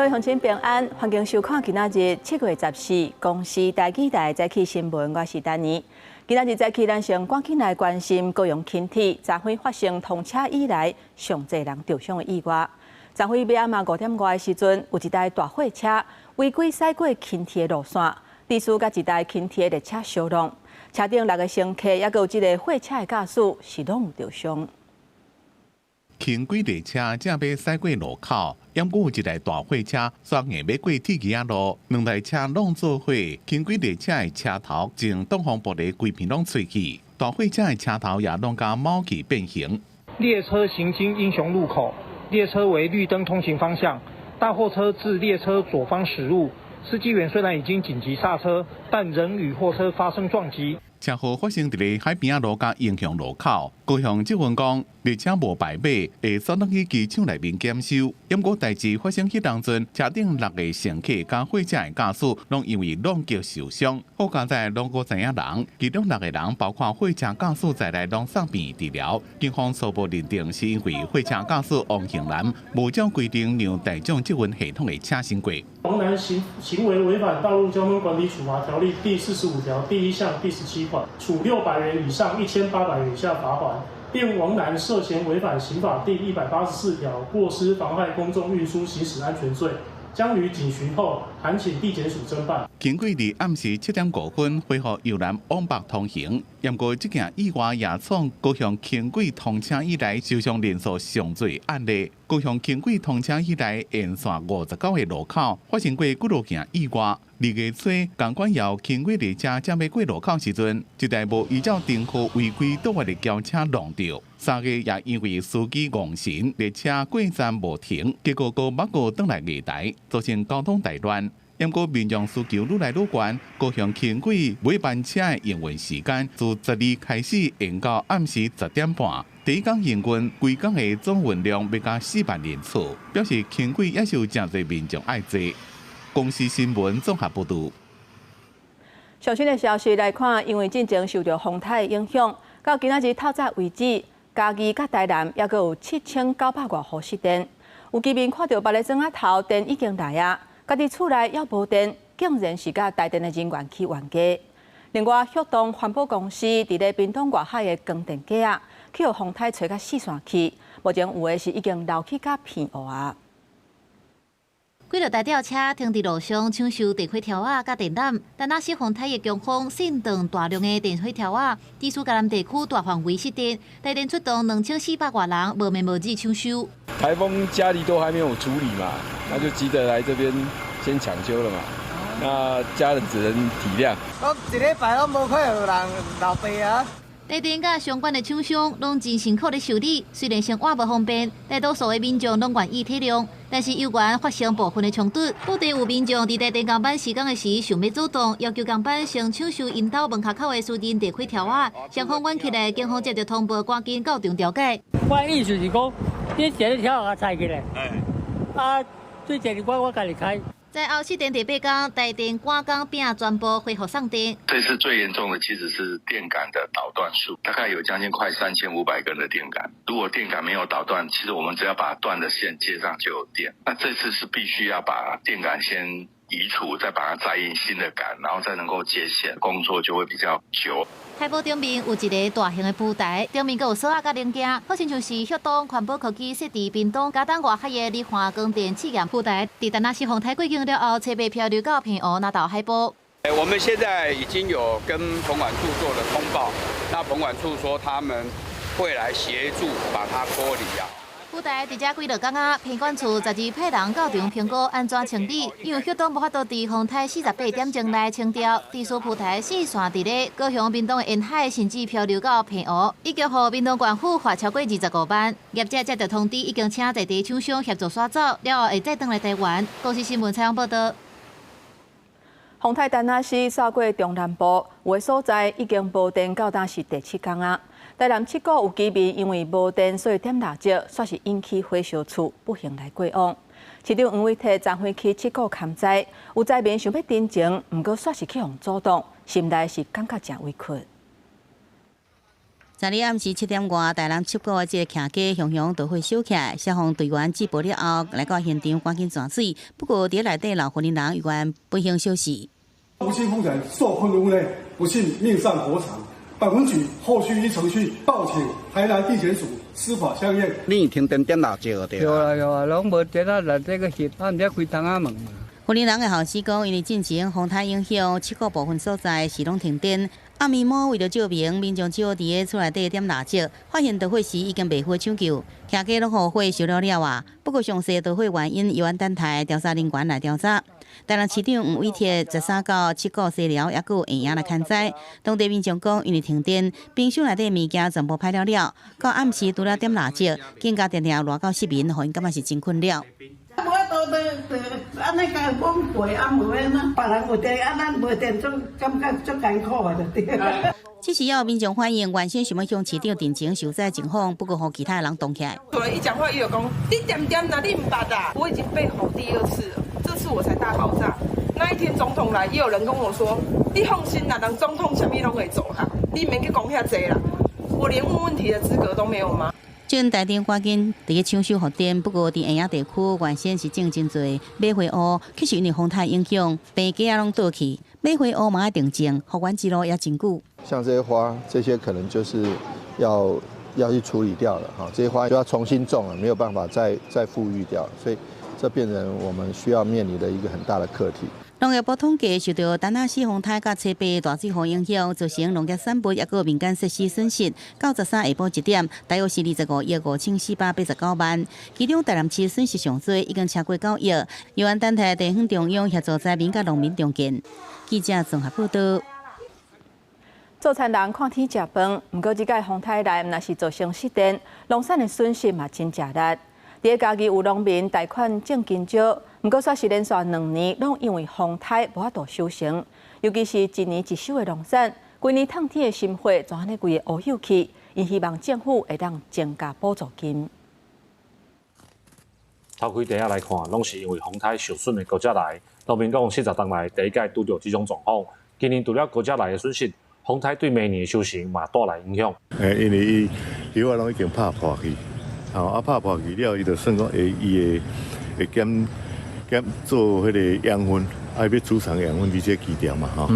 位鄉親平安，歡迎收看今仔日7月14公視台語台早起新聞，我是丹妮。今仔日早起，咱先趕緊來關心高雄輕鐵昨昏發生通車以來上濟人著傷的意外。昨昏欲暗仔5點外的時陣，有一台大貨車違規駛過輕鐵的路線，致使佮一台輕鐵列車相撞，車頂六个乘客，猶閣有這个貨車的駕駛是攏有著傷。輕軌列車正欲駛過路口，猶閣有一台大貨車煞硬欲過鐵枝仔路，兩台車攏做伙，輕軌列車的車頭前擋風玻璃規片攏碎去，大貨車的車頭也攏共貓去變形。列車行經英雄路口，列車為綠燈通行方向，大貨車自列車左方駛入，司機員雖然已經緊急剎車，但仍與貨車發生撞擊。車禍發生佇咧海邊仔路佮英雄路口，高雄捷運講列車無牌碼，會送轉去機場內面檢修。毋過代誌發生彼當陣，車頂六个乘客佮貨車的駕駛，攏因為撞擊受傷。好佳哉攏閣知影人，其中六个人包括貨車駕駛在內，攏送病治療。警方初步認定是因為貨車駕駛王興南無照規定讓大眾捷運系統的車身過。王南行為違反《道路交通管理處罰條例》第45條第1項第17款，處600元以上1800元以下罰鍰。並王南涉嫌違反刑法第184條過失妨害公眾運輸行駛安全罪，將於警詢後函請地檢署偵辦。輕軌佇暗時7點5分恢復由南往北通行，毋過這件意外也創高雄輕軌通車以來受傷人數上濟案例。高雄輕軌通車以來，沿線59個路口發生過幾落件意外。2月初，江關遙輕軌列車正欲過路口時陣，一台無依照燈號違規倒彎的轎車撞著。3月也因為司機戇神，列車過站無停，結果閣捌過轉來月台，造成交通大亂。毋過民眾需求愈來愈懸，高雄輕軌尾班車的營運時間自12開始延到暗時10點半。第一工營運，規工的總運量欲加4萬人次，表示輕軌也是有誠濟民眾愛坐。公視新聞綜合報導。上新的消息來看，因為進前受著風颱影響，到今仔日透早為止，嘉義佮台南猶閣有7900外戶失電。有居民看著別个庄仔頭電已經來啊，家己厝內猶無電，竟然是佮台電的人員去冤家。另外，旭東環保公司佇咧屏東外海的光電架仔，去予風颱吹甲四散去，目前有的是已經流去甲片烏啊。幾落台吊車停佇路上搶修電火柱仔佮電纜，但那時風颱的強風震斷大量的電火柱仔，致使嘉南地區大範圍失電，台電出動2400外人，無眠無日搶修。颱風家裡都還沒有處理嘛，那就急着來這邊先搶修了嘛。那家人只能體諒。我一禮拜攏無看有人落地啊。台電佮相關的廠商攏真辛苦咧修理，雖然生活無方便，大多數的民眾攏願意體諒。但是猶原發生部分的衝突，不斷有民眾佇台電工班施工的時想欲阻擋，要求工班先搶修𪜶兜門跤口的私人電火柱仔，雙方冤起來，警方接著通報，趕緊到場調解。我意思是講，你一个柱仔拆起來，啊，對這個我家己開。在後失電第八工，台電趕工拚全部恢復送電。這次最嚴重的其實是電桿的導斷數，大概有將近快3500根的電桿。如果電桿沒有導斷，其實我們只要把斷的線接上就有電。那這次是必須要把電桿先移除，再把它再印新的桿，然後再能夠接線，工作就會比較久。海波頂面有一个大型的浮台，頂面閣有索仔佮零件，好親像是旭東環保科技設佇屏東嘉東外海的離岸光電試驗浮台。佇陳那時風颱過境了後，車被漂流到澎湖拿到海波。我們現在已經有跟澎管處做了通報，那澎管處說他們會來協助把它脫離啊。浮台佇遮幾落工仔，品管處12派人到場評估按怎清理，因為旭東無法度佇風颱48點鐘內清掉，致使浮台四散佇咧高雄屏東的沿海，甚至漂流到澎湖，已經予屏東縣府罰超過25萬。業者接著通知，已經請在地廠商協助徙走，了後會再轉來台灣。公視新聞採訪報導。風颱陳那斯掃過中南部，有的所在已經無電到今是第七工啊。台南七股有居民因為無電，所以點蠟燭，煞是引起火燒厝，不幸來過往。市長黃偉哲昨昏去七股勘災，有災民想欲陳情，毋過煞是去予阻擋，心內是感覺誠委屈。昨日暗時7點外，台南七股的這个徛家雄雄導火燒起來，消防隊員接報了後，來到現場趕緊斷水。不過，佇內底老婦人猶原不幸消逝。不幸風險受困屋內，不幸命喪火場。本局後續依程序報請台南地檢署司法相驗。你停電點蠟燭對？有啊有啊，攏無電啊，內底閣翕，啊毋知開窗仔門。雲林人的後生講，因為進前風颱影響，七股部分所在是攏停電。暗暝暝為著照明，民眾只好佇个厝內底點蠟燭。發現著火時已經袂赴搶救，徛家攏予火燒了了啊！不過詳細著火原因，猶原等待調查人員來調查。台南市長黃偉哲13到七股西寮，抑閣有下營來勘災。當地民眾講，因為停電，冰箱內底物件全部歹了了。到暗時除了點蠟燭，更加定定熱到失眠，予𪜶感覺是真困擾。無法度就按呢共講過，啊無按怎，別人有電，啊咱無電，總感覺足艱苦的就對。這時有民眾反映，原先想欲向市長陳情受災情況，不過予其他人擋起來。有人一講話，伊就講你點點啦，你毋捌啊！我已經被吼第二次了，這次我才大爆炸。那一天總統來，也有人跟我說：你放心啦，人總統啥物攏會做哈，你免去講遐濟啦。我連問問題的資格都沒有嗎？鎮台頂趕緊佇咧搶修復電，不過佇下營地區原先是種真濟馬回烏，卻是因為風颱影響，棚架仔攏倒去，馬回烏嘛愛重種，復原之路也真久。像這些花，這些可能就是要去處理掉了，哈，這些花就要重新種了，沒有辦法再復育掉，所以這變成我們需要面臨的一個很大的課題。農業部統計，受著陳亞四風颱佮吹白大水雨影響，造成農業產物抑閣民間設施損失，到13下晡1點，大約是25億5489萬。其中台南市損失上濟，已經超過9億。猶原等待地方中央協助災民佮農民重建。記者綜合報導。做田人看天食飯，毋過這擺風颱來，毋但是造成失電，農產的損失嘛真食力。佇咧嘉義有農民貸款種香蕉，毋過煞是連續2年攏因為風颱無法度收成，尤其是一年一收的農產，規年趁錢的心血，就按呢規个烏有去。𪜶希望政府會當增加補助金。頭開地仔來看，攏是因為風颱受損的高才來。農民講，40冬來第一擺拄著這種狀況。今年除了高才來的損失，風颱對明年的收成嘛帶來影響。因為伊葉仔攏已經拍破去，吼啊拍破去了，伊就算講會伊會會減減做彼个養分，愛欲儲藏養分佇這基調嘛，吼。啊，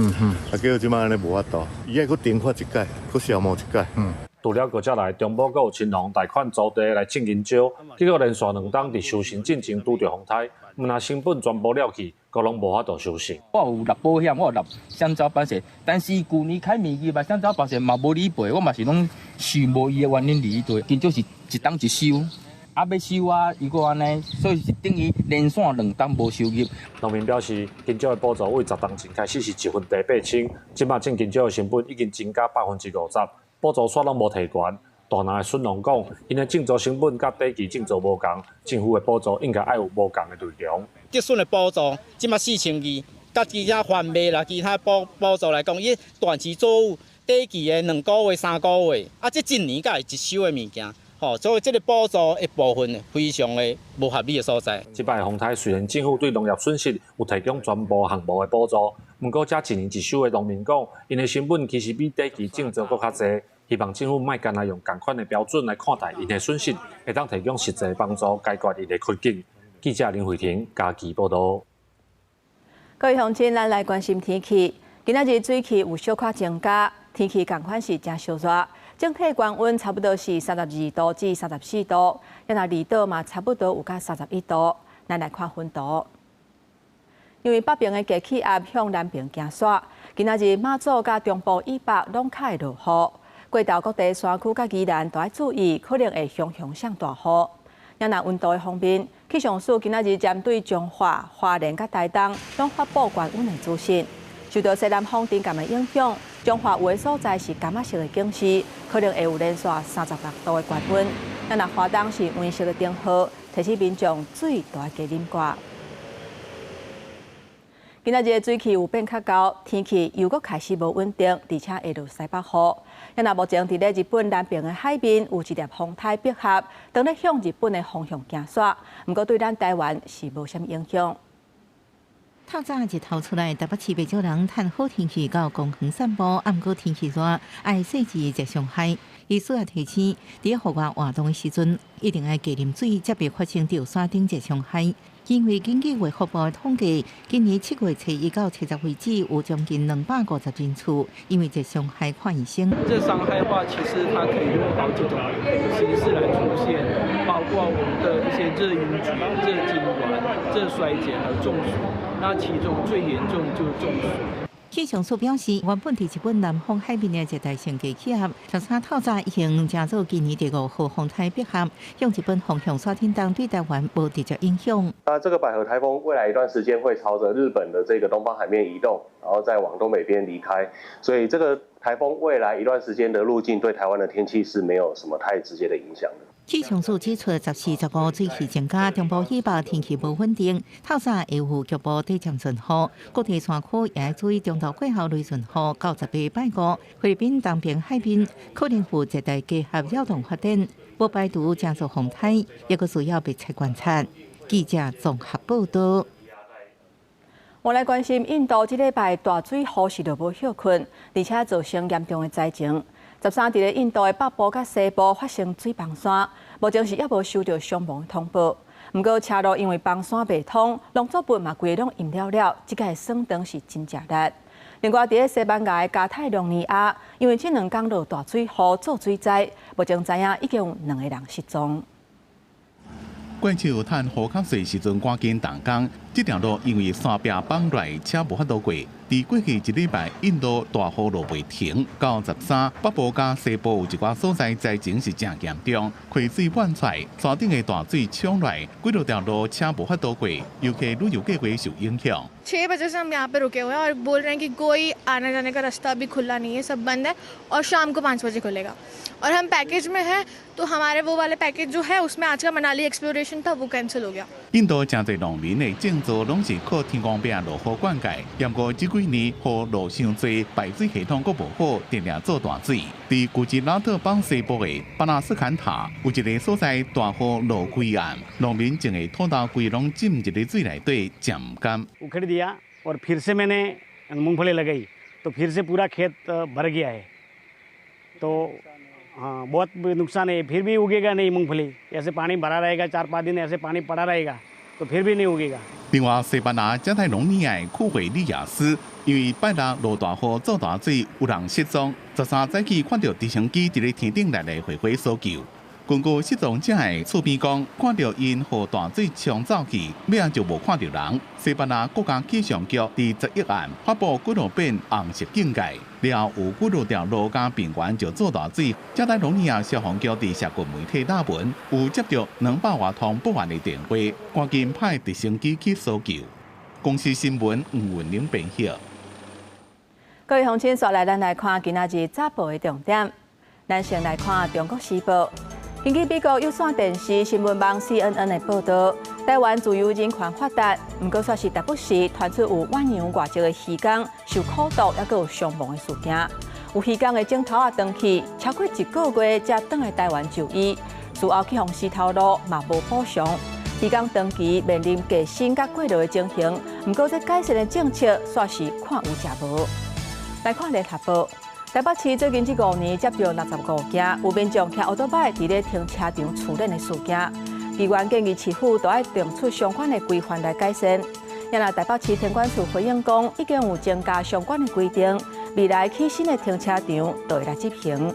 結果這擺按呢無法度，伊愛閣停發一擺，閣消磨一擺。除了高才來，中部閣有青農貸款租地來種香蕉，結果連續2冬佇收成進前拄著風颱，毋但成本全部了去，閣攏無法度收成。我有納保險，我有納險災保險，但是舊年開面積嘛，險災保險嘛無理賠，我嘛是攏想無伊的原因離對，香蕉是一冬一收，啊欲收啊，伊閣按呢，所以是等於連續2冬無收入。農民表示，香蕉的補助對10冬前開始是一分地8000，這擺種香蕉的成本已經增加50%，補助煞攏無提懸。大林的筍農講，𪜶的種植成本佮短期種植無仝，政府的補助應該愛有無仝的內容。竹筍的補助這擺4200，佮其他販賣啦，其他補助來講，伊短期作物短期的2個月、3個月，啊，這一年才會一收的物件，吼，所以這个補助的部分非常的無合理的所在。這擺風颱雖然政府對農業損失有提供全部項目的補助，毋過這一年一收的農民講，𪜶的成本其實比短期種植閣較濟。希望政府莫干焦用仝款的標準來看待𪜶的損失，會當提供實際幫助解決𪜶的困境。記者林慧婷嘉義報導。各位鄉親，咱來關心天氣。今仔日水汽有小可增加，天氣仝款是誠燒熱，整體高溫差不多是32度至34度，啊若離島嘛差不多有到31度。咱來看雲圖，因為北爿的低氣壓向南爿行徙，今仔日馬祖佮中部以北攏較會落雨。過晝各地山區佮宜蘭都愛注意，可能會雄雄上大雨。啊若溫度的方面，氣象署今仔日針對彰化、花蓮佮台東攏發布高溫的資訊。受著西南風甜鹹的影響，彰化有的所在是柑仔色的警示，可能會有連續36度的高溫。啊若花東是黃色的燈號，提醒民眾水都愛加啉寡。今仔日水汽有變較厚，天氣又閣開始無穩定，而且會落西北雨。啊若目前佇咧日本南爿的海面有一粒風颱碧合，當咧向日本的方向行徙，毋過對咱台灣是無啥物影響。透早日頭出來，台北市袂少人趁好天氣到公園散步。啊，毋過天氣熱，愛細緻食傷害。醫師也提醒，佇戶外活動的時陣，一定愛加啉水，才袂發生著山頂熱傷害。因為根據衛福部的統計，今年7月初一到70為止，有將近250人次因為熱傷害看醫生。熱傷害的話，其實它可以用好幾種形式來出現，包括我們的一些熱暈厥、熱痙攣、熱衰竭和中暑。那其中最嚴重就是中暑。氣象署表示，原本佇日本南方海面的熱帶性低氣壓，13透早已經成做今年第五號風颱百合，向日本方向煞停當對台灣無直接影響。那這個百合颱風未來一段時間會朝着日本的這個東方海面移動，然後再往東北邊離開，所以這個颱風未來一段時間的路徑對台灣的天氣是沒有什麼太直接的影響的。氣象署指出，14、15水汽增加，中部以北天氣無穩定，透早會有局部短暫陣雨，各地山區也注意中晝過後雷陣雨。到18拜五，菲律賓東邊海面可能有熱帶低壓擾動發展，無排除成做風颱，抑閣需要密切觀察。記者綜合報道。我來關心印度這禮拜大水雨是著無歇睏，而且造成嚴重的災情。13佇咧印度的北部佮西部發生水崩山，目前是猶無收到傷亡通報。毋過車路因為崩山袂通，農作物嘛規个攏淹了了，這個損長是真正力。另外，佇咧西班牙的加泰隆尼亞，因為這兩工落大水雨做水災，目前知影已經有兩個人失蹤。怪手趁雨較細時陣趕緊動工，這條路因為山壁崩落來，車無法度過。佇過去一禮拜，印度大雨落袂停，到13北部佮西部有一寡所在災情是誠嚴重，溪水漫出來，山頂的大水沖來，幾落條路車無法度過，遊客旅遊計畫受影響。 6 बजे से हम यहाँ पे रुके हुए हैं और बोल रहे हैं कि कोई आने जाने का रास्ता अभी खुला नहीं है, सब बंद है और शाम को 5 बजे खुलेगा। और हम पैकेज में हैं तो हमारे वो वाले पैकेज जो है, उसमें आज का मनाली एक्सप्लोरेशन था, वो कैंसिल हो गया। 印度誠濟農民的種作攏是靠天公伯落雨灌溉，毋過這幾年雨落傷濟，排水系統閣無好，定定做大水。佇古吉拉特邦西部的巴納斯坎塔，有一個所在大雨落規暗，農民種的土豆規攏浸入咧水內底，誠毋甘。 उखेड़ दिया और फिर से मैंने मूंगफली लगाई तो फिर से पूरा खेत भर गया है। तो हाँ, बहुत नुकसान है। फिर भी उगेगा नहीं मूंगफली। ऐसे पानी भरा रहेगा, 4-5 दिन ऐसे पानी पड़ा रहेगा तो फिर भी नहीं उगेगा。另外，西班牙加泰隆尼亞的庫惠利亞斯，因為拜六落大雨做大水，有人失蹤。13早起看著直升機佇咧天頂來來回回搜救。根據失蹤者的厝邊講，看著𪜶予大水沖走去，尾仔就無看著人。西班牙國家氣象局佇11暗發布幾落遍紅色警戒，了後有幾落條路佮平原就做大水。加泰隆尼亞消防局佇社群媒體貼文，有接著200外通報案的電話，趕緊派直升機去搜救。公視新聞吳雲玲編譯。各位鄉親，紲來咱來看今仔日早報的重點。咱先來看《中國時報》。根據美國有線電視新聞網 CNN 的報道，台灣自由人權發達，毋過卻是時不時傳出有遠洋外籍的漁工受苦毒，抑閣有傷亡的事件。有漁工的指頭仔斷去，超過一個月才轉來台灣就醫，事後去予死頭路嘛無補償。漁工長期面臨低薪佮過勞的情形，毋過這改善的政策煞是看有食無。來看聯合報。台北市最近這5年接著65件有民眾騎歐多擺佇咧停車場自燃的事件，議員建議市府都愛定出相關的規範來改善。若台北市停管處回應講，已經有增加相關的規定，未來起新的停車場都會來執行。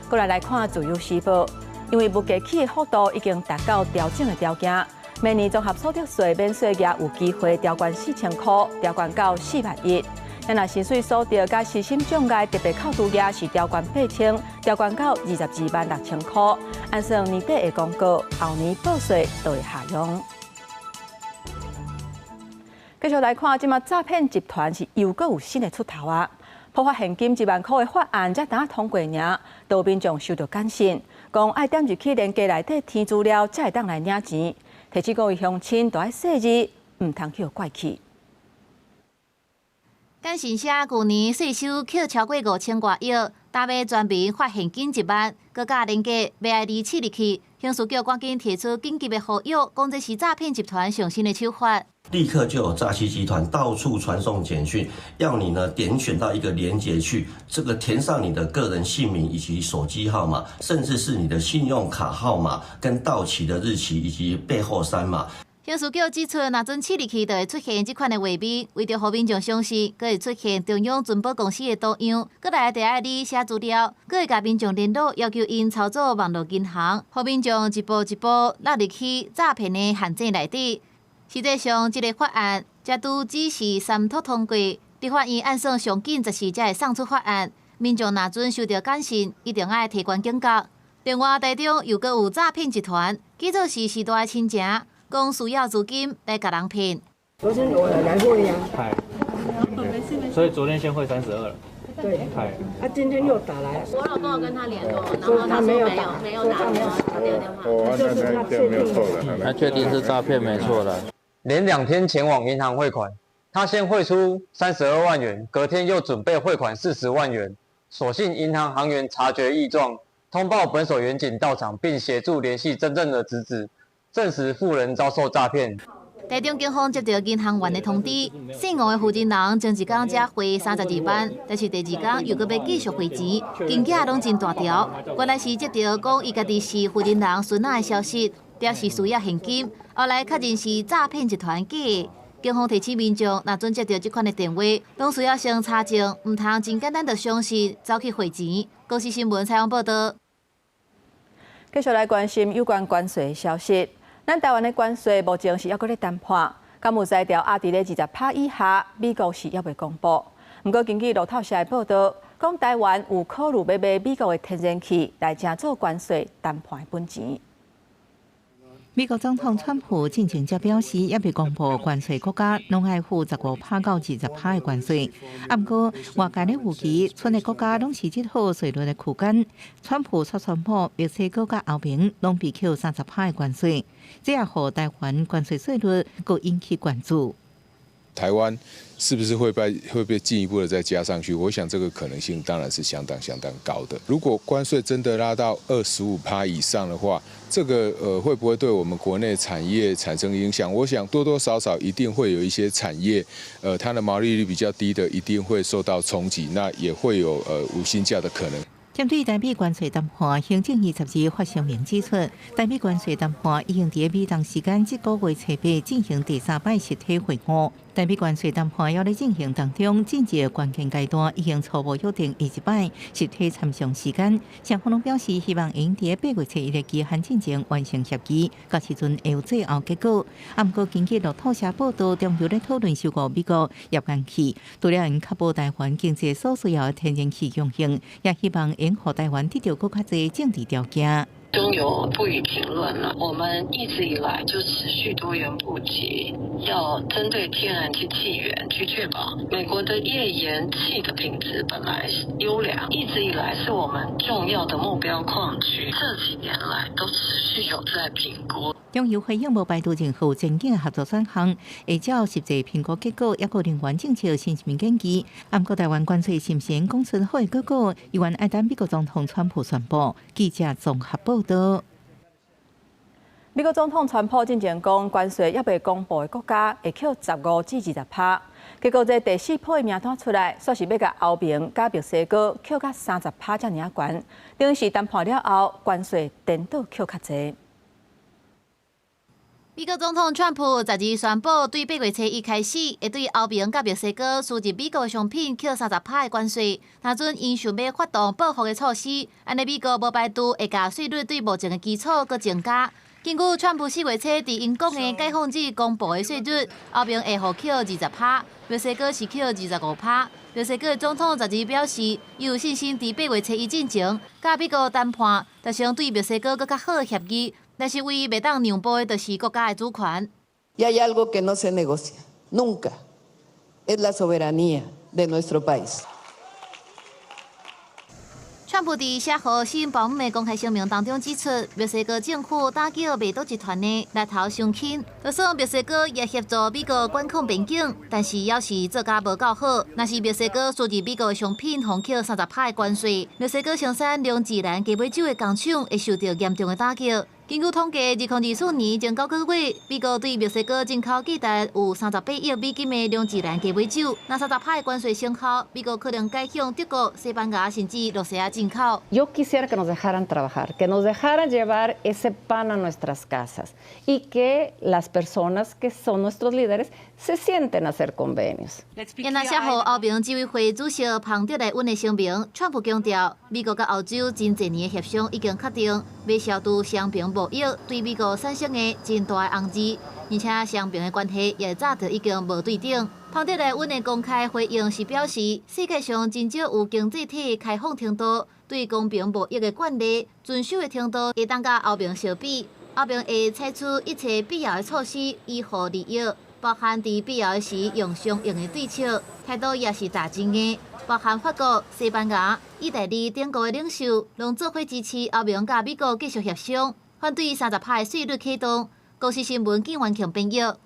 過來來看自由時報，因為物價起的幅度已經達到調整的條件，明年綜合所得稅免稅額有機會調懸4000箍，調懸到4萬1。若薪水所得佮身心障礙特別扣除額是調懸8000，調懸到22萬6千箍。按算年底會公告，後年報稅就會下降。繼續來看，這馬詐騙集團是又閣有新的出頭啊！普發現金1萬箍的法案才拄通過爾，都有民眾收到簡訊，講愛點入去連結內底填資料，才會當來領錢。提醒各位鄉親都愛細膩，毋通去予拐去。簡訊寫舊年稅收扣超過5000外億，台欲全民發現金1萬，閣佮連結欲愛你試入去，刑事局趕緊提出緊急的呼籲，講這是詐騙集團上新的手法。立刻就有詐欺集團到處傳送簡訊，要你呢點選到一個連結去，這個填上你的個人姓名以及手機號碼，甚至是你的信用卡號碼跟到期的日期以及背後三碼。刑事局指出，若準試入去，就會出現這款的畫面。為著予民眾相信，閣會出現中央存保公司的圖樣，閣來就愛你寫資料，閣會共民眾聯絡，要求𪜶操作網路銀行，予民眾一步一步落入去詐騙的陷阱內底。實際上，這个法案才拄只是三讀通過，立法院按算上緊14才會送出法案。民眾若準收著簡訊，一定愛提懸警覺。另外，台中又閣有詐騙集團，記做是序大的親情，講需要資金來共人騙。昨天我來匯呀。所以昨天先匯32了。對。啊，今天又打來。我老公有跟他聯絡，然後他沒有打，沒有打，沒有打電話。哦，那這樣沒有錯了。他確定是詐騙，沒錯了。連2天前往銀行匯款，他先匯出32萬元，隔天又準備匯款40萬元。所幸銀行行員察覺異狀，通報本所員警到場，並協助聯繫真正的侄子，證實婦人遭受詐騙。台中警方接到銀行員的通知，姓王的負責人前一工才匯32萬，但是第二工又閣欲繼續匯錢，金額攏真大條。原來是接到講伊家己是負責人孫仔的消息，表示需要現金。後來確認是詐騙集團假的。警方提醒民眾，若準接到這款的電話，攏需要先查證，毋通真簡單就相信，走去匯錢。公視新聞採訪報導。繼續來關心有關關稅的消息。咱台灣的關稅目前是猶閣咧談判，敢有才調壓佇咧20趴以下，美國是猶未公布。毋過根據路透社的報導，講台灣有考慮欲買美國的天然氣來成做關稅談判的本錢。美國總統川普進前才表示，猶未公布關稅國家攏愛付15趴到20趴的關稅。啊，毋過外界咧預期，賰的國家攏是這套稅率的區間。川普卻宣布，墨西哥佮歐盟攏被扣30趴的關稅，這也予台灣關稅稅率閣引起關注。台灣是不是會被進一步的再加上去？我想這個可能性當然是相當相當高的。如果關稅真的拉到25趴以上的話，這個會不會對我們國內產業產生影響？我想多多少少一定會有一些產業，它的毛利率比較低的，一定會受到衝擊，那也會有無薪假的可能。針對台美關稅談判，行政院12發聲明指出，台美關稅談判已經佇美東時間這個月初八進行第三擺實體會晤。台美關稅談判猶咧進行當中，進入關鍵階段，已經初步約定下一擺實體參詳時間。雙方攏表示希望會佇8月初1日期限進前完成協議，到時陣會有最後結果。啊，毋過根據路透社報導，中油咧討論收購美國頁岩氣，除了會確保台灣經濟所需要的天然氣供應，也希望會予台灣得著閣較濟政治條件。中油不予評論了。我們一直以來就持續多元布局，要針對天然氣氣源去確保美國的頁岩氣的品質本來是優良，一直以來是我們重要的目標礦區。這幾年來都持續有在評估。中油回應無排除任何前景合作選項，會照實際評估結果，抑閣能源政策新聞建議。毋過台灣關稅是毋是講出好的結果，猶原愛等美國總統川普宣布。記者綜合報導。美國總統川普進前講，關稅猶未公布的國家會扣15至20趴。結果這第四波的名單出來，煞是欲共歐盟佮墨西哥扣到30趴遮爾仔懸，等於是談判了後，關稅顛倒扣較濟。美國總統川普12宣布，對8月初1開始，會對歐盟佮墨西哥輸入美國商品扣30趴的關稅。若準𪜶想欲發動報復的措施，按呢美國無排除會共稅率對目前的基礎閣增加。根據川普4月初佇𪜶講的解放日公布的稅率，歐盟會予扣20趴，墨西哥是扣25趴。墨西哥總統12表示，伊有信心佇8月初1進前，佮美國談判，達成對墨西哥閣較好的協議。但是唯一袂當讓步的，就是國家的主權。 Y hay algo que no se negocia nunca, es la soberanía de nuestro país. 川普佇寫予新保姆的公開聲明當中指出，墨西哥政府打擊賣毒集團的獵頭傷輕，就算墨西哥也協助美國管控邊境，但是猶是做甲無夠好。若是墨西哥輸入美國的商品，予扣30趴的關稅，墨西哥生產龍舌蘭雞尾酒的工廠會受到嚴重的打擊。根據統計，2024年前9個月，美國對墨西哥進口價值有38億美金的兩自然雞尾酒。若30%的關稅生效，美國可能改向德國、西班牙甚至露西亞進口。 Yo quisiera que nos dejaran trabajar, que nos dejaran llevar ese pan a nuestras casas y que las personas que son nuestros líderes se sienten a hacer convenios. 也若寫予歐盟執委會主席龐德萊恩的聲明，川普強調，美國佮歐洲真濟年的協商已經確定，欲消除雙邊貿易對美國產生的真大的紅字，而且雙邊的關係也早就已經無對等。龐德萊恩的公開回應是表示，世界上真少有經濟體開放程度對公平貿易的慣例遵守的程度會當佮歐盟相比，歐盟會採取一切必要的措施維護利益，包含佇必要時用相應的對策，態度也是大真硬。包含法國、西班牙、意大利等國的領袖，攏做伙支持歐盟佮美國繼續協商，反對30%的稅率啟動。公視新聞，金元慶編譯。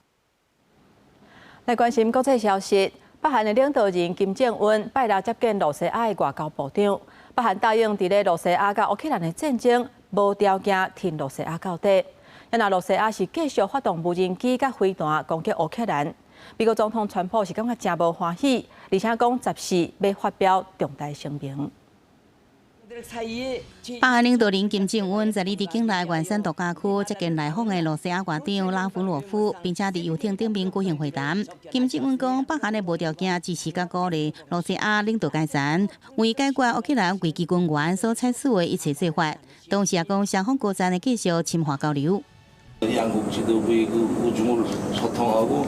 來關心國際消息，北韓的領導人金正恩拜六接見露西亞的外交部長，北韓答應佇咧露西亞佮烏克蘭的戰爭無條件挺露西亞到底。若露西亞是繼續發動無人機佮飛彈攻擊烏克蘭，美國總統川普是感覺誠無歡喜，而且講十四欲發表重大聲明。北韓領導人金正恩十二佇境內元山度假區接見來訪的露西亞外長拉夫羅夫，並且佇遊艇頂面舉行會談。金正恩講，北韓的無條件支持佮鼓勵露西亞領導階層為解決烏克蘭危機根源所採取的一切做法。同時也講，雙方高層會繼續深化交流。 양국 지도부의 그 우중을 소통하고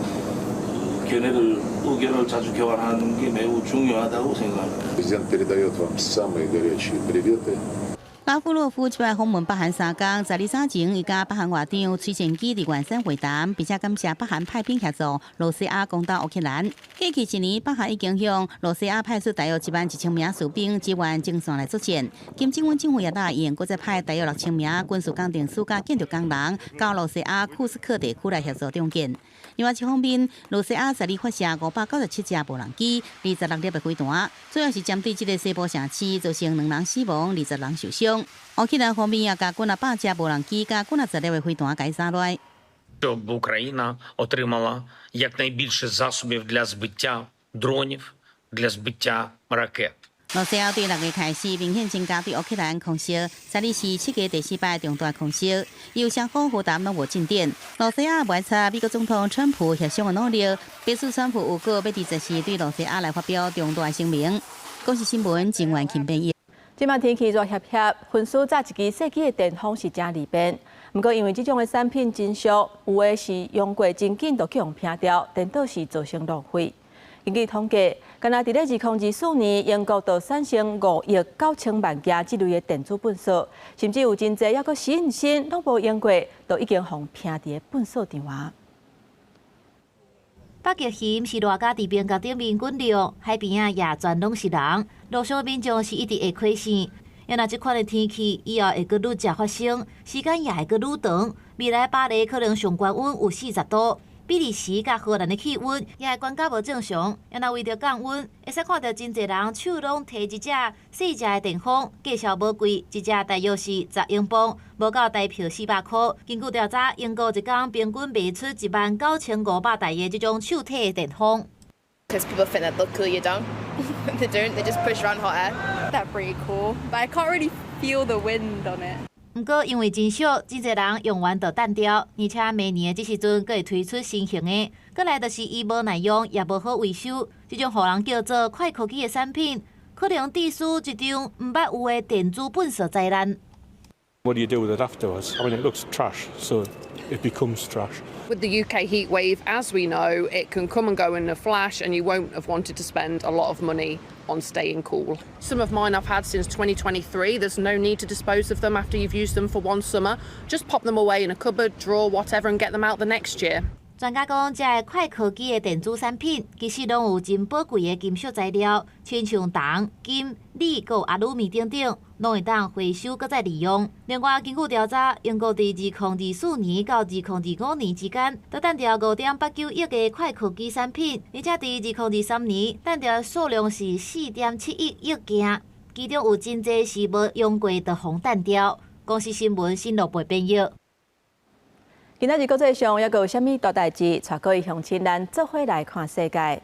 견해를 의견을 자주 교환하는 게 매우 중요하다고 생각합니다. Президент передает вам самые горячие приветы. 拉夫羅夫這擺訪問北韓3工，十二早前伊佮北韓外長崔善姬佇元山會談，並且感謝北韓派兵協助露西亞攻打烏克蘭。過去一年，北韓已經向露西亞派出大約1萬1千名士兵支援前線來作戰。金正恩政府也答應，閣再派大約6千名軍事工程師佮建築工人到露西亞庫斯克地區來協助重建。另外一方面，露西亞十二發射597隻無人機、26粒的飛彈，主要是針對這个西部城市，造成兩人死亡、20人受傷。烏克蘭方面也共幾若百隻無人機、佮幾若十粒的飛彈共炸落。 Щоб Україна отримала якнайбільше засобів для збиття дронів, для збиття ракет. 露西亞對6月開始明顯增加對烏克蘭空襲，十二是7月第四擺重大空襲，由雙方和談攏無進展。露西亞觀察美國總統川普協商的努力，表示川普有閣欲佇14對露西亞來發表重大聲明。公視新聞鄭元慶編譯。這擺天氣熱煋煋，分數早一支細支的電風是誠利便。毋過因為這種的產品真俗，有的是用過真緊就去予拋掉，顛倒是造成浪費。根據統計，干焦佇咧2024年，英國就產生5億9千萬件這類的電子糞掃，甚至有真濟猶閣新新攏無用過，就已經予拋佇咧糞掃場仔。北極熊是熱甲佇冰閣頂面滾溜，海邊仔也全攏是人，路上民眾是一直會開線。若這款的天氣以後會閣愈捷發生，時間也會閣愈長。未來巴黎可能上懸溫有40度。比利時佮荷蘭的氣溫也會懸甲無正常。若為著降溫，會使看著真濟人手攏提一隻細隻的電風，價數無貴，一隻大約是10英鎊，無夠台票400箍。根據調查，英國一工平均賣出19,500台的這種手提的電風。 Because people think that they'll cool you down. They don't. They just push around hot air. They're pretty cool, but I can't really feel the wind on it. 毋過因為真俗，真濟人用完就擲掉，而且每年的這時陣閣會推出新型的，過來就是伊無耐用，也無好維修，這種予人叫做快科技的產品，可能致使一場毋捌有的電子糞掃災難。 What do you do with it afterwards? I mean, it looks trash, so it becomes trash. With the UK heat wave, as we know, it can come and go in a flash, and you won't have wanted to spend a lot of money on staying cool. Some of mine I've had since 2023. There's no need to dispose of them after you've used them for one summer. Just pop them away in a cupboard, drawer, whatever, and get them out the next year. 專家講，這个快科技的電子產品，其實攏有真寶貴的金屬材料，親像銅、金、鋰、閣有阿魯米等等，攏會當回收閣再利用。另外，根據調查，英國佇2024年到2025年之間，都擲掉5.89億个快科技產品，而且佇2023年擲掉數量是4.71億件，其中有真濟是無用過就予擲掉。公視新聞新羅貝編譯。今仔日國際上猶閣有啥物大代誌？帶各位鄉親咱做伙來看世界。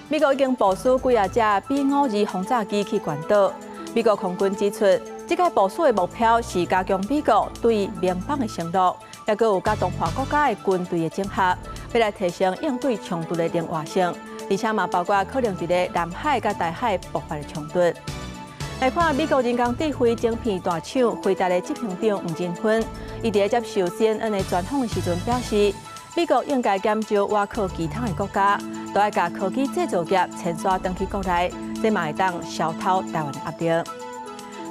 美國已經部署幾仔隻 B-52轟炸機去關島。美國空軍指出，這個部署的目標是加強美國對盟邦的承諾，猶閣有佮東岸國家的軍隊的整合，欲來提升應對衝突的靈活性，而且嘛包括可能佇咧南海佮台海爆發的衝突。來看美國人工智慧晶片大廠輝達的執行長黃仁勳，伊佇咧接受 CNN 的專訪的時陣表示，美國應該減少倚靠其他的國家，都愛共科技製造業遷徙轉去國內，這嘛會當消除台灣的壓力。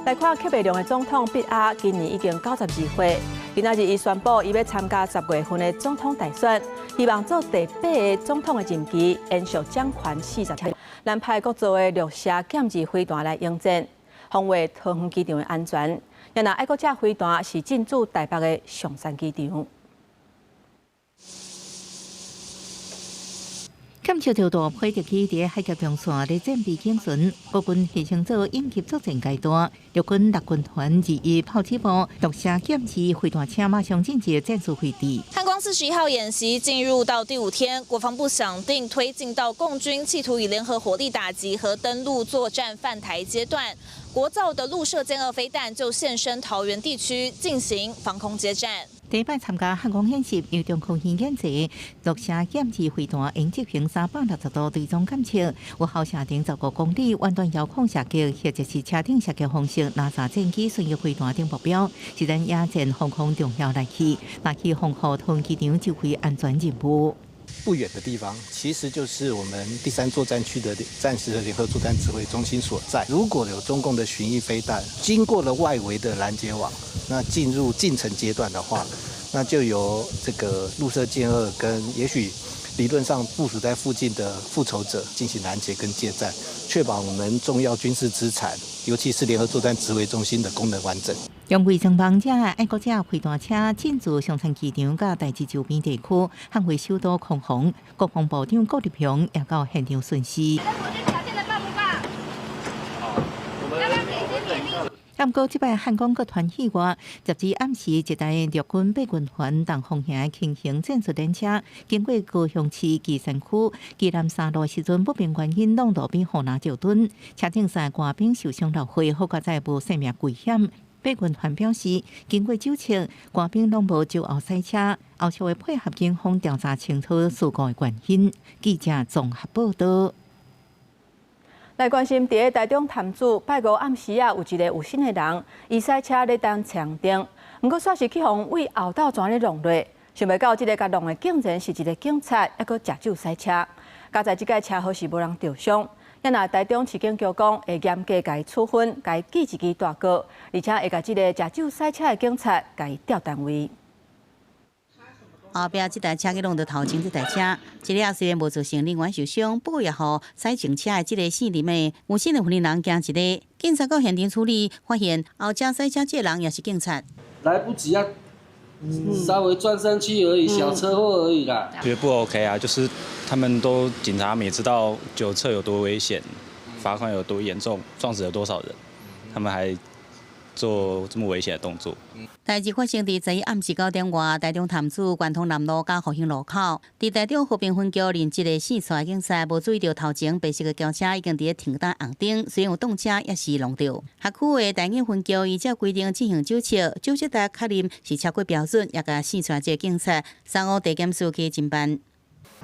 來看喀麥隆的總統畢亞，今年已經92歲，今仔日伊宣布伊欲參加10月份的總統大選，希望做第八个總統的任期，延續掌權40年。南派國造的綠蛇劍二飛彈來迎戰，防衛桃園機場的安全。也若愛國者飛彈是進駐台北的松山機場。檢測到大批敵機佇海峽中線咧戰備警巡，國軍犧牲做應急作戰階段，陸軍六軍團21炮擊部綠蛇劍二飛彈車馬上進入戰術位置。漢光41號演習進入到第五天，國防部響定推進到共軍企圖以聯合火力打擊和登陸作戰犯台階段，國造的陸射劍二飛彈就現身桃園地區進行防空接戰。第一擺參加漢光演習，由中科院研製綠蛇劍二飛彈，用執行360度追蹤監測，有效射程15公里，遠端遙控射擊或者是車頂射擊方式，拉薩戰機巡弋飛彈等目標，是咱野戰防空重要利器，拿去防護桃園機場指揮安全任務。不遠的地方，其實就是我們第三作戰區的戰時的聯合作戰指揮中心所在。如果有中共的巡弋飛彈經過了外圍的攔截網，那進入近程階段的話，那就由這個陸射劍二跟也許理論上部署在附近的復仇者進行攔截跟接戰，確保我們重要軍事資產，尤其是聯合作戰指揮中心的功能完整。用偽裝幫遮愛國者飛彈車進駐松山機場佮台子周邊地區，捍衛首都空防。國防部長郭立雄也到現場巡視。毋過，這擺漢光閣傳意外，12暗時一台陸軍八軍團東方型輕型戰術電車，經過高雄市旗山區旗南三路時陣，不明原因挵路邊護欄石墩，車頂三个官兵受傷流血，好佳哉無性命危險。八軍團表示，經過酒測，官兵攏無酒後駛車，後續會配合警方調查清楚事故的原因。記者綜合報道。來關心，佇咧台中潭子拜五暗時啊，有一個有心的人，伊駛車咧等紅燈，毋過煞是去予對後斗旋咧挵落，想袂到這个共挵的竟然是一個警察，猶閣食酒駛車。佳哉這擺車禍是無人著傷。也若台中市警局講會嚴格共伊處分，共伊記一支大過，而且會共這个食酒駛車的警察共伊調單位。後壁這台車去挵著頭前這台車，這下雖然無造成人員受傷，不過也予駛前車的這个姓林的有姓的婦人驚一个。警察到現場處理，發現後車駛車這个人也是警察。來不及啊，稍微撞上去而已，小車禍而已啦。覺得不 OK 啊，就是他們都警察也知道酒測有多危險，罰款有多嚴重，撞死了多少人，他們還做這麼危險的動作。代誌發生佇11暗時9點外，台中潭子貫通南路佮復興路口，佇台中和平分局任職的姓蔡警察，無注意著頭前白色的轎車已經佇咧停等紅燈，雖然有擋車，也是挵著。轄區的台藝分局依照規定進行酒測，酒測台確認是超過標準，也共姓蔡這个警察送往地檢署去偵辦。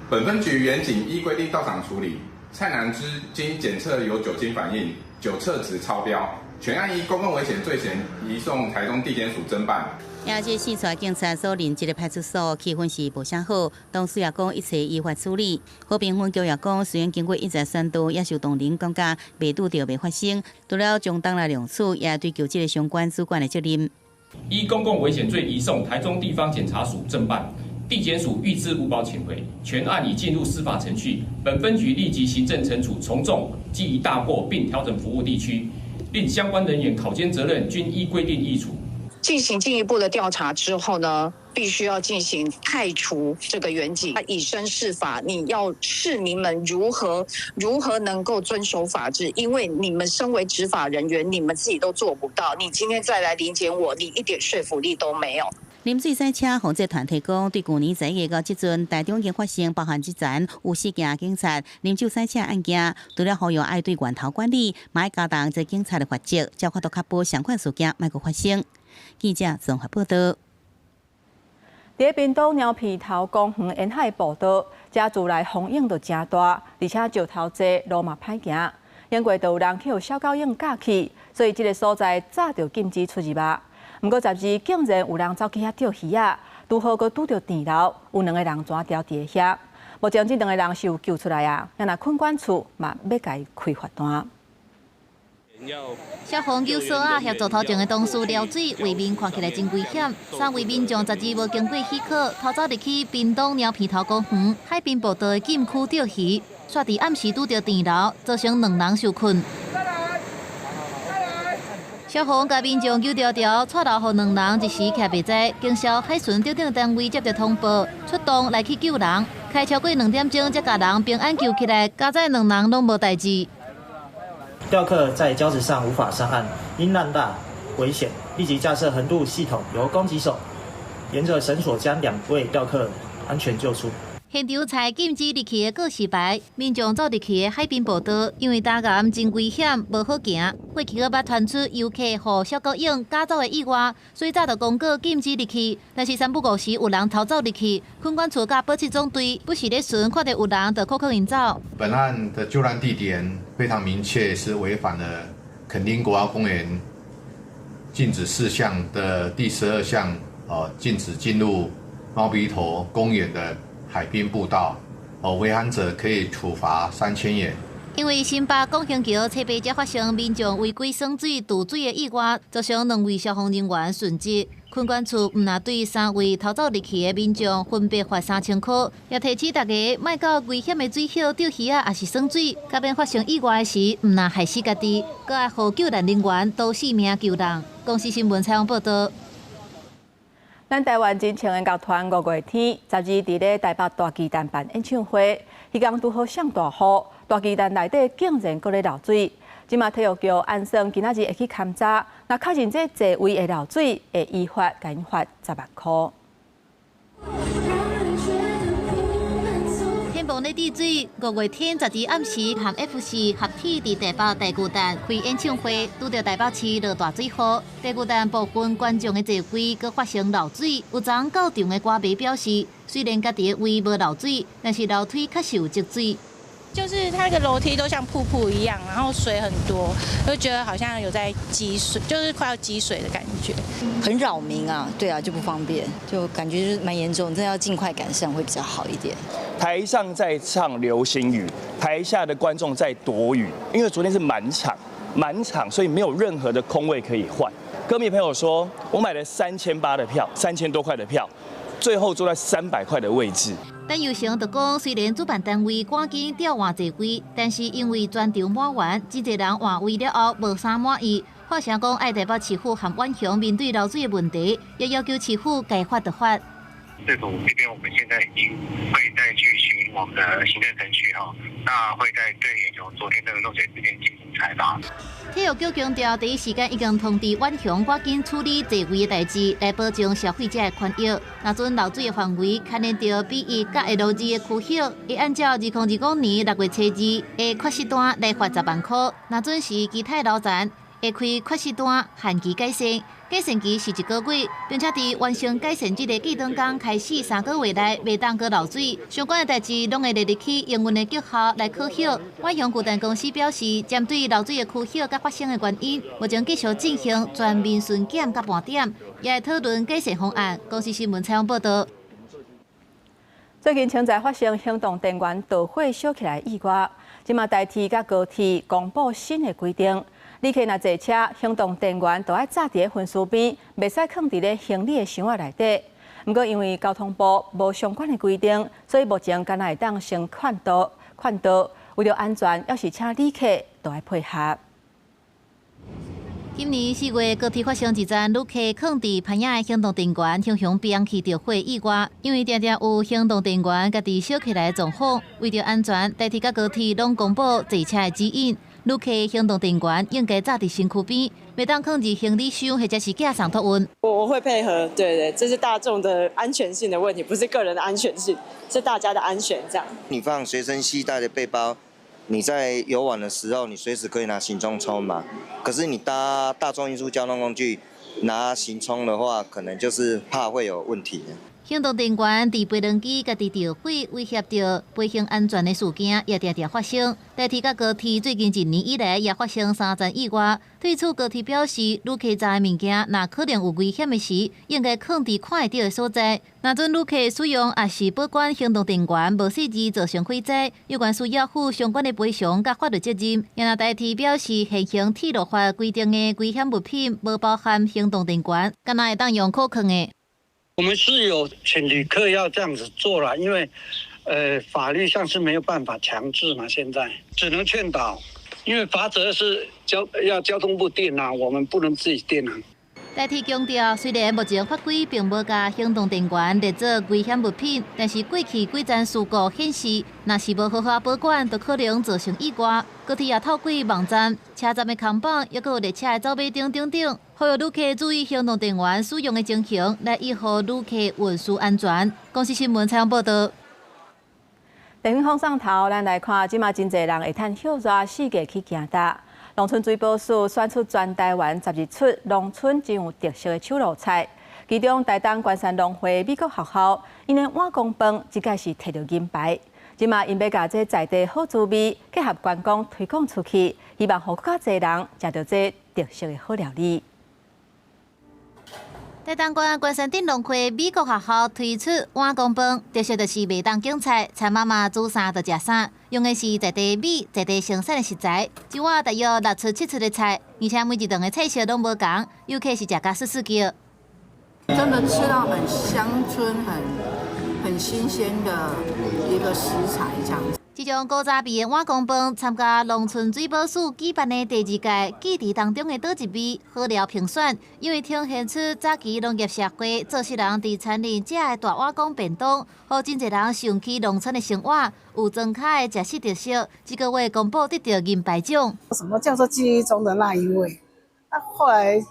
本分局員警依規定到場處理，蔡南之經檢測有酒精反應，酒測值超標。全案依公共危險罪嫌移送台中地檢署偵辦。也這姓蔡警察所任職的派出所氣氛是無啥好，當時也講一切依法處理。和平分局也講，雖然經過一再宣導，也受當人感覺袂拄著袂發生。除了將當來量處，也追究這个相關主管的責任。依公共危險罪移送台中地方檢察署偵辦，地檢署諭知無保請回，全案已進入司法程序。本分局立即行政懲處，從重記一大過，並調整服務地區。令相關人員考監責任均依規定議處。進行進一步的調查之後呢，必須要進行汰除這個員警，以身試法。你要市民們如何能夠遵守法治？因為你們身為執法人員，你們自己都做不到。你今天再來臨檢我，你一點說服力都沒有。啉水驶车防制团体讲，对舊年11月到這陣，台中已經發生包含這層有四件警察啉酒駛車案件。除了呼籲愛對源頭管理，嘛愛加重這警察的罰則，才法度確保相款事件莫閣發生。記者綜合報道。佇屏東貓鼻頭公園沿海步道，遮自來風湧就誠大，而且石頭濟，路嘛歹行。因過就有人去予小狗湧咬去，所以這个所在早就禁止出入啊。毋過十二竟然有人走去遐釣魚仔，拄好閣拄著電流，有兩个人全牢佇遐。目前這兩个人是有救出來啊，若墾管處嘛欲共伊開罰單。消防救索仔協助頭前的同事撩水，畫面看起來真危險。三位民眾十二無經過許可，偷走入去屏東貓鼻頭公園海濱步道的禁區釣魚，煞佇暗時拄著電流，造成兩人受困。消防共民眾救牢牢，掣樓予兩人一時徛袂知。警消海巡等等單位接著通報，出動來去救人，開超過2點鐘才共人平安救起來，佳哉兩人攏無代誌。釣客在礁石上無法上岸，因浪大危險，立即架設橫渡系統，由攻擊手沿著繩索將兩位釣客安全救出。現場才禁止入去的告示牌，民眾走入去的海濱步道，因為礁岩真危險，無好行。過去閣捌傳出遊客予小狗湧咬走的意外，所以早就公告禁止入去。但是三不五時有人偷走入去，墾管處佮保七總隊不時咧巡，看著有人就扣扣𪜶走。本案的救難地點非常明確，是違反了墾丁國家公園禁止事項的第12項，禁止進入貓鼻頭公園的海濱步道，違反者可以處罰3000元。因為新北廣興橋冊八才發生民眾違規耍水墮水的意外，造成兩位消防人員殉職。墾管處毋但對三位偷走入去的民眾分別罰3000塊，也提醒大家莫到危險的水域釣魚仔，抑是耍水，才免發生意外時，毋但害死家己，閣愛予救難人員賭性命救人。公視新聞採訪報道。咱台灣真唱的樂團五月天，十二佇咧台北大巨蛋辦演唱會，彼工拄好上大雨，大巨蛋內底竟然閣咧漏水。這馬體育局按算今仔日會去勘查，若確認這座位會漏水，會依法共𪜶罰10萬箍。天崩咧滴水，五月天十二暗時和 F4合體佇台北大巨蛋開演唱會，拄著台北市落大水雨，大巨蛋部分觀眾的座位閣發生漏水。有昨到場的歌迷表示，雖然家己的位無漏水，但是樓梯確實有積水。就是它那個樓梯都像瀑布一樣，然後水很多，就覺得好像有在積水，就是快要積水的感覺。很擾民啊，對啊，就不方便，就感覺就是蠻嚴重，真的要盡快改善會比較好一點。台上在唱流星雨，台下的觀眾在躲雨，因為昨天是滿場，滿場，所以沒有任何的空位可以換。歌迷朋友說，我買了3800的票，3000多塊的票，最後坐在300塊的位置。但有成就講，雖然主辦單位趕緊調換座位，但是因為全場滿員，真濟人換位了後無啥滿意。發聲講愛台北市府和遠雄面對漏水的問題，也要求市府該罰就罰。市府這邊我們現在已經會再去行我們的行政程序哈，那會再對遠雄昨天的漏水事件進行裁罰。體育局強調，第一時間已經通知遠雄趕緊處理座位的代誌，來保障消費者的權益。若準漏水的範圍牽連著 B1佮 L2的區域，會按照2025年6月初二的缺失單來罰10萬箍。若準是其他樓層，會開缺失單限期改善，改善期是1個月，並且佇完成改善這个季長工開始3個月內，袂當閣漏水。相關的代誌攏會列入去營運的績效來考核。遠雄巨蛋公司表示，針對漏水的區域佮發生的原因，目前繼續進行全面巡檢佮盤點，也會討論改善方案。公視新聞採訪報道。最近清在發生行動電源導火燒起來意外，這馬台鐵佮高鐵公布新的規定。旅客若坐車，行動電源就愛紮佇咧分書邊，袂使囥佇咧行李的箱仔內底。毋過因為交通部無相關的規定，所以目前敢若會當先勸導勸導，為著安全，猶是請旅客都愛配合。今年4月，高鐵發生一站旅客囥佇攀仔的行動電源，雄雄變去著火意外。因為定定有行動電源家己燒起來的狀況，為著安全，台鐵佮高鐵攏公布坐車的指引。旅客行動電源應該紮佇身軀邊，袂當囥佇行李箱或者是寄送託運。我會配合，對對，這是大眾的安全性的問題，不是個人的安全性，是大家的安全。這樣。你放隨身攜帶的背包，你在遊玩的時候，你隨時可以拿行充充嘛。可是你搭大眾運輸交通工具拿行充的話，可能就是怕會有問題。行動電源佇飛輪機家己著火，威脅著飛行安全的事件也定定發生。台鐵佮高鐵最近一年以來也發生三樁意外。對此，高鐵表示，旅客載的物件若可能有危險的時，應該囥佇看會著的所在。若準旅客使用抑是保管行動電源無細緻造成火災，有關需要負相關的賠償佮法律責任。也若台鐵表示，現行鐵路法規定的危險物品無包含行動電源，敢若會當用可囥的。我們是有請旅客要這樣子做啦，因為，法律上是沒有辦法強制嘛，現在只能勸導，因為罰則是要交通部定啊，我們不能自己定啊。台鐵強調，雖然目前法規並無共行動電源列做危險物品，但是過去幾樁事故顯示，若是無好好保管，就可能造成意外。高鐵也透過網站、車站的看板，抑閣有列車的走馬燈等等，呼籲旅客注意行動電源使用的情形，來維護旅客運輸安全。公視新聞採訪報導。電影放送頭，咱來看，這馬真濟人會趁歇熱四界去行踏。農村水保署選出全台灣12出農村真有特色的手路菜，其中台東關山農會美國學校，𪜶的碗公飯這屆是提著銀牌。這馬𪜶欲共這在地好滋味結合觀光推廣出去，希望予閣較濟人食著這特色的好料理。台東縣關山鎮農會美國學校推出碗公飯，特色就是袂動揀菜，田媽媽煮啥就食啥，用的是在地米、在地生產的食材，一碗大約六出七出的菜，而且每一頓的菜色攏無仝，遊客是食甲欶欶叫。真的吃到很鄉村、很新鮮的一個食材，這樣子。這種古早味的碗公飯，參加農村水保署舉辦的第二屆記憶當中的佗一味好料評選，因為呈現出早期農業社會做事人佇田裡食的大碗公便當，予真濟人想起農村的生活，有莊跤的食食特色。這個月公布得著銀牌獎。什麼叫做記憶中的那一味？那後來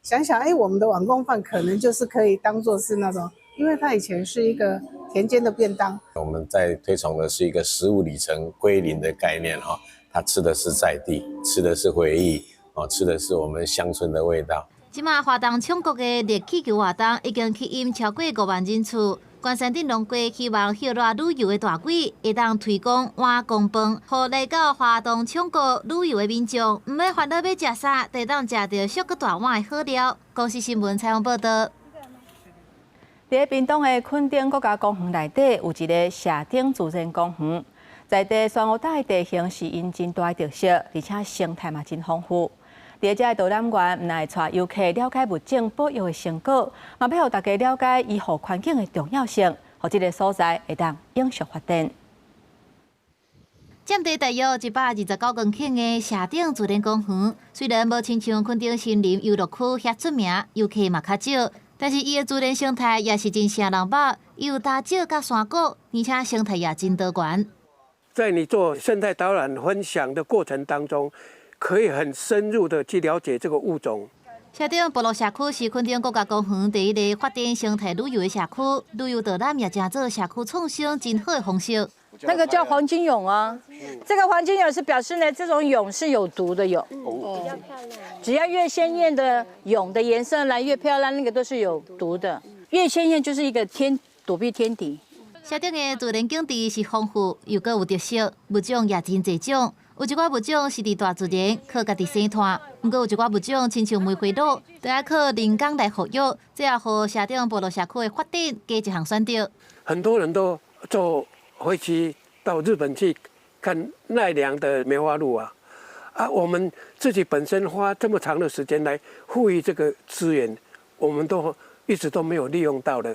想想，哎，我們的碗公飯可能就是可以當做是那種，因為它以前是一個田間的便當。我們在推崇的是一個食物里程歸零的概念哈，他吃的是在地，吃的是回憶，哦，吃的是我們鄉村的味道。這馬花東寵國的熱氣球活動已經吸引超過5萬人次。關山鎮農會希望歇熱旅遊的大軌會當推廣碗公飯，予來到花東寵國旅遊的民眾，毋免煩惱欲食啥，就會當食著俗閣大碗的好料。公視新聞採訪報導。佇屏東的墾丁國家公園內底有一个社頂自然公園，在地酸雨焦的地形是𪜶真大的特色，而且生態嘛真豐富。佇遮的導覽員毋但會帶遊客了解物種保育的成果，嘛欲予大家了解維護環境的重要性，予這个所在會當永續發展。佔地大約129公頃的社頂自然公園，雖然無親像墾丁森林遊樂區遐出名，遊客嘛較少，但是伊的自然生態也是真吸人目，有礁石佮山谷，而且生態也真多元。在你做生態導覽分享的過程當中，可以很深入的去了解這個物種。社頂部落社區是墾丁國家公園第一个發展生態旅遊的社區，旅遊導覽也成做社區創生真好的方式。那個叫黃金蛹啊，這個黃金蛹是表示呢，這種蛹是有毒的蛹。哦，只要越鮮豔的蛹的顏色來越漂亮，那個都是有毒的。越鮮豔就是一個天躲避天敵。社頂的自然景致是豐富又閣有特色，物種也真濟種。有一寡物種是佇大自然靠家己生湠，毋過有一寡物種親像梅花鹿，都愛靠人工來復育，這也予社頂部落社區的發展加一項選擇。很多人都坐飛機到日本去看奈良的梅花鹿啊，啊，我們自己本身花這麼長的時間來復育這個資源，我們都一直都沒有利用到的。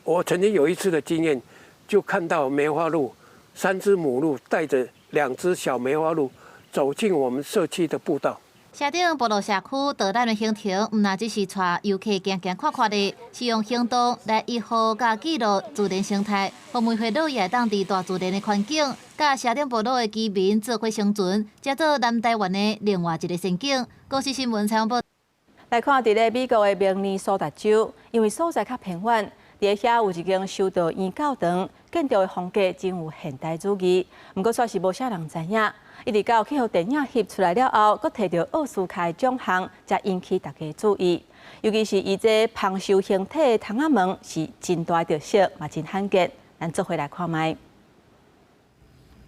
我曾經有一次的經驗，就看到梅花鹿三隻母鹿帶着兩隻小梅花鹿走進我們社區的步道。社頂部落社區導覽的行程，毋但只是帶遊客行行看看的，是用行動來維護佮記錄自然生態，予梅花鹿也會當佇大自然的環境，佮佮社顶部落的居民做伙生存，成做南台湾的另外一个仙境。公视新闻采访报。来看佇咧美國的明尼蘇達州，因為所在較偏遠，佇遐有一間修道院教堂，建築的風格真有現代主義。毋過卻是無啥人知影，一直到去予電影翕出來了後，閣提著奧斯卡獎項，才引起大家注意。尤其是伊這芳獸形體的窗仔門是真大特色，嘛真罕見。咱做伙來看覓。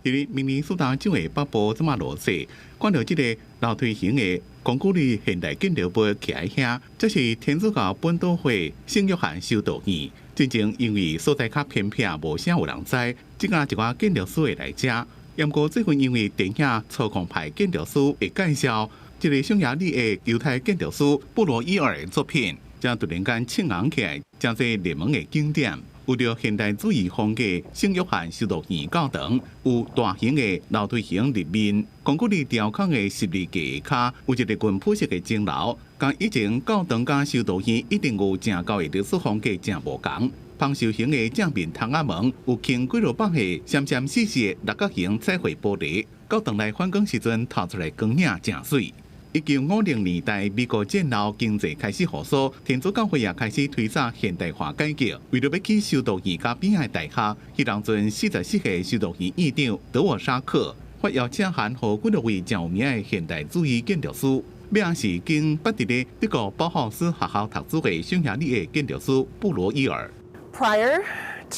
佇咧明尼蘇達州的北部這麼落雪，看著這個樓梯形的鞏固的現代建築物徛佇遐，這是天主教本篤會聖約翰修道院。真正因為所在較偏僻，無啥有人知，這家一寡建築師會來遮。毋過最近因為電影操控派建築師的介紹，這個匈牙利的猶太建築師布羅伊爾的作品，才突然間唱紅起來，成做熱門的景點。有著現代主義風格，聖約翰修道院教堂有大型的樓梯形立面，鞏固的雕刻的十字架下跤有一個近樸式的鐘樓，佮以前教堂佮修道院一定有正厚的歷史風格誠無仝。芳獸形的正面窗仔門有銎幾落百個閃閃爍爍的六角形彩繪玻璃，教堂內反光時陣透出來光影誠媠。1950年代，美國戰後經濟開始復甦，天主教會也開始推展現代化改革。為著欲起修道院佮邊仔的大廈，彼當陣44歲修道院院長德沃沙克發邀請函予幾落位誠有名的現代主義建築師，尾仔是經捌佇咧德國包浩斯學校讀書的匈牙利的建築師布羅伊爾。 Prior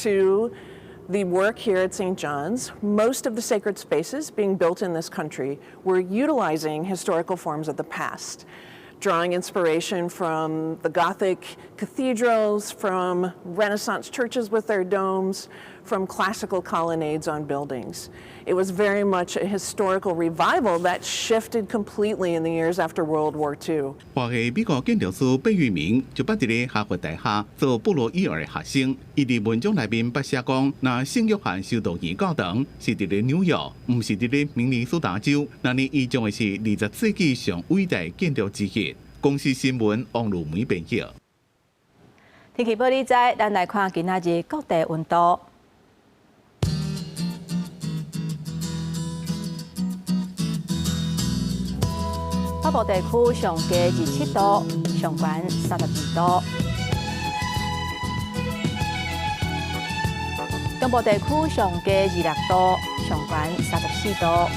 to the work here at St. John's, most of the sacred spaces being built in this country were utilizing historical forms of the past, drawing inspiration from the Gothic cathedrals, from Renaissance churches with their domes, from classical colonnades on buildings. It was very much a historical revival that shifted completely in the years after World War II. 華裔美國建築師貝聿銘就捌佇咧哈佛大學做布羅伊爾的學生。伊佇文章內面捌寫講，若聖約翰修道院教堂是佇咧紐約，毋是佇咧明尼蘇達州，那呢伊將會是20世紀上偉大建築之一。公視新聞王如梅編譯。天氣報你知，咱來看今仔日各地溫度。北部地區上低27度，上懸32度；中部地區上低26度，上懸34度；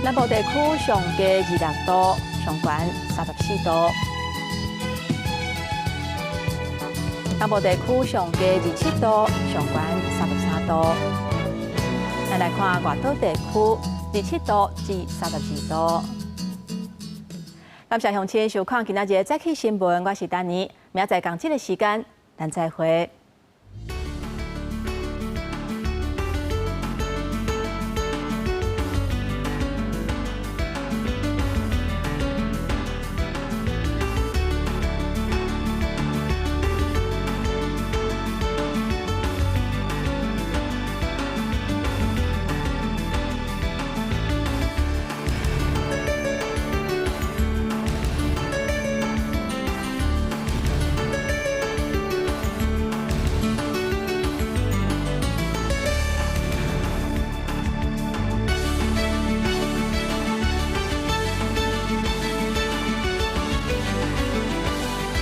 南部地區上低26度，上懸34度；南部地區上低27度，上懸33度。咱來看外島地區。27度至32度。感謝鄉親收看今仔日的早起新聞，我是丹妮，明仔載仝這个時間，咱再會。